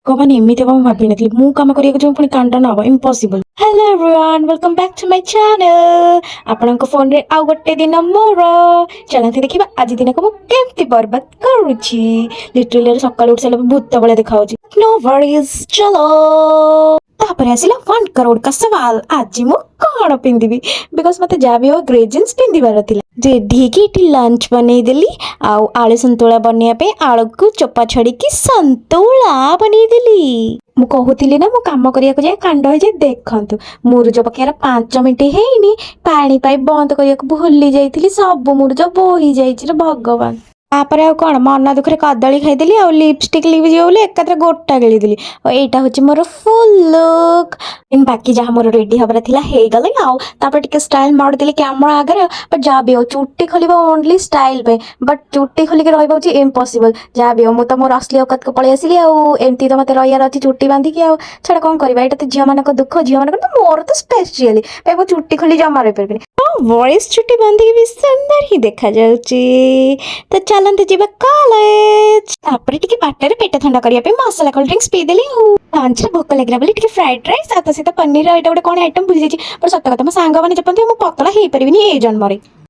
ଭଗବାନ, ଏମିତି ହବ ମୁଁ ଭାବିନଥିଲି। ମୁଁ କାମ କରିବାକୁ ଯିବି, ପୁଣି କାଣ୍ଡ ନ ହବ, impossible. Hello everyone, welcome back to my channel. ଆପଣଙ୍କ ଫୋନରେ ଆଉ ଗୋଟେ ଦିନ ମୋର। ଚାଲନ୍ତୁ ଦେଖିବା ଆଜି ଦିନକୁ ମୁଁ କେମିତି ବର୍ବାଦ କରୁଛି। ଲିଟରାଲି ସକାଳୁ ଉଠି ସାରିଲା ପରେ ଭୂତ ଭଳିଆ ଦେଖାଯାଉଛି। ନୋ ୱରିଜ୍, ଚଲୋ। ତାପରେ ଆସିଲା 1 କରୋଡ଼ କା ସୱାଲ, ଆଜି ମୁଁ କ'ଣ ପିନ୍ଧିବି? Because ମୋତେ ଯାହା ବି ହଉ ଗ୍ରେ ଜିନ୍ସ ପିନ୍ଧିବାର ଥିଲା। ରେଡି ହେଇକି ଏଠି ଲଞ୍ଚ ବନେଇଦେଲି ଆଉ ଆଳୁ ସନ୍ତୁଳା ବନେଇବା ପାଇଁ ଆଳୁକୁ ଚୋପା ଛଡ଼ିକି ସନ୍ତୁଳା ବନେଇଦେଲି। ମୁଁ କହୁଥିଲି ନା, ମୁଁ କାମ କରିବାକୁ ଯାଏ, କାଣ୍ଡ ହେଇଯାଏ। ଦେଖନ୍ତୁ, ମୁରୁଜ ପକେଇବାର 5 ମିନିଟ୍ ହେଇନି, ପାଣି ପାଇପ୍ ବନ୍ଦ କରିବାକୁ ଭୁଲି ଯାଇଥିଲି। ସବୁ ମୁରୁଜ ବୋହି ଯାଇଛି ରେ ଭଗବାନ। ତାପରେ ଆଉ କ'ଣ, ମନ ଦୁଃଖରେ କଦଳୀ ଖାଇଦେଲି ଆଉ ଲିପଷ୍ଟିକ୍ ଲିଭିଯିବ ବୋଲି ଏକାଥରେ ଗୋଟା ଗିଳିଦେଲି। ଆଉ ଏଇଟା ହେଉଛି ମୋର ଫୁଲ୍ ଲୁକ୍। ବାକି ଯାହା ମୋର ରେଡି ହବାର ଥିଲା, ହେଇଗଲା। ଆଉ ତାପରେ ଟିକେ ଷ୍ଟାଇଲ୍ ମାରିଦେଲି କ୍ୟାମେରା ଆଗରେ। ବଟ୍ ଯାହା ବି ହଉ, ଚୁଟି ଖୋଲିବ ଓନ୍ଲି ଷ୍ଟାଇଲ୍ ପାଇଁ, ବଟ୍ ଚୁଟି ଖୋଲିକି ରହିବା ହେଉଛି ଇମ୍ପସିବଲ୍। ଯାହା ବି ହଉ, ମୁଁ ତ ମୋର ଅସଲି ଔକାତକୁ ପଳେଇ ଆସିଲି। ଆଉ ଏମିତି ତ ମୋତେ ରହିବାର ଅଛି ଚୁଟି ବାନ୍ଧିକି, ଆଉ ଛାଡ଼, କ'ଣ କରିବା? ଏଇଟା ତ ଝିଅମାନଙ୍କ ଦୁଃଖ। ଝିଅମାନଙ୍କର ତ, ମୋର ତ ସ୍ପେଶିଆଲି ଭାଇ, ମୁଁ ଚୁଟି ଖୋଲି ଜମା ରହିପାରିବିନି। ହଁ, ଭଏସ୍ ଚୁଟି ବାନ୍ଧିକି ବି ସୁନ୍ଦର ହିଁ ଦେଖାଯାଉଛି। ତ ଚାଲନ୍ତୁ ଯିବା କଲେଜ। ତାପରେ ଟିକେ ବାଟରେ ପେଟ ଥଣ୍ଡା କରିବା ପାଇଁ ମସଲା କୋଲ୍ଡ ଡ୍ରିଙ୍କସ୍ ପିଇଦେଲି। ଆଉ ଲଞ୍ଚରେ ଭୋକ ଲାଗିଲା ବୋଲି ଟିକେ ଫ୍ରାଇଡ୍ ରାଇସ୍ ଆଉ ତା ସହିତ ପନିର, ଏଇଟା ଗୋଟେ କ'ଣ ଆଇଟମ୍ ଭୁଲି ଯାଇଛି। ବଟ୍ ସତ କଥା, ମୋ ସାଙ୍ଗମାନେ ଯେପର୍ଯ୍ୟନ୍ତ, ମୁଁ ପତଳା ହେଇପାରିବିନି ଏ ଜନ୍ମରେ।